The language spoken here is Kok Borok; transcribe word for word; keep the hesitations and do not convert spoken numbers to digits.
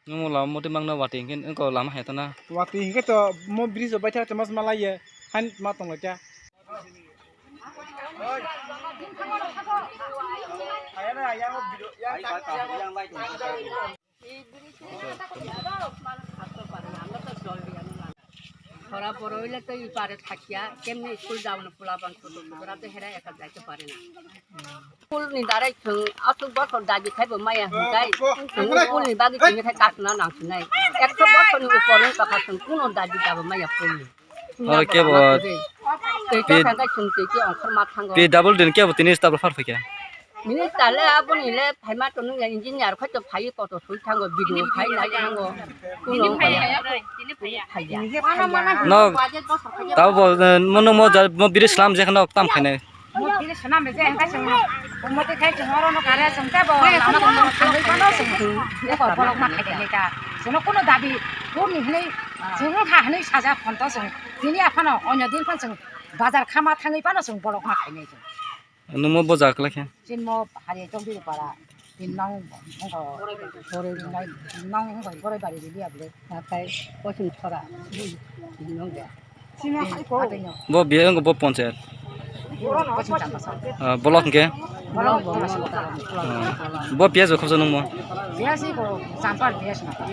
Nwng lama moti mangna wati hinkhe wngkha lama hai tana. Wati hinkhe to mo bridge rok baitha tongma malai ye. Han ma tonglaikha. Khora boro hile to i pare thakia, kemne school jaboni pula bang photo photora to hera eka jaite pare na. School ni darai chwng aswk bosor dabi khaibo maya hwnkhai, chwng school ni bagwi chwngni khai kasna nangsinai. Ekso bosor ni upor wng tokha chwng kuno dabi dabo maya school ni. Oro kebo tei tei thangkai chwng tei tei ongkhor ma thango. P W D ni kebo tini tabla phar phaikha. Minister le aboni le phaima tonwi ya engineer khoi to phai koto sui thango, B D O phai nai thango. Kuno phaiya. No, tabo bo, eh, mo no mo ja-, mo biri slam je khano tam khainai. Mo biri slam je hangka sung. Mo te khai sung oro no kare sung tabo lama ko thangwi pano sung. Ko bolok ma khai dai ta. Sung kuno dabi ko ni hnai sung ha hnai saja phonto sung. Tini aphano onyo din phan sung bazar khama thangwi pano sung bolok ma khainai sung. Nwng mo bo jaga kwlai khe? Chini mo Hari Chowdhury para. Chini nong wngkha Boroi Rinai, nong wngkha Boroi Bari Rili abole. Nakai koching chora. Nong ya. Bo biya wngkha bo ponchayat. Koching chamba sa. Ah, block hwnkhe? Block bo masuk ta. Ah, bo piyas bo khobsa nung mo? Piyas ko champar piyas na. Ah.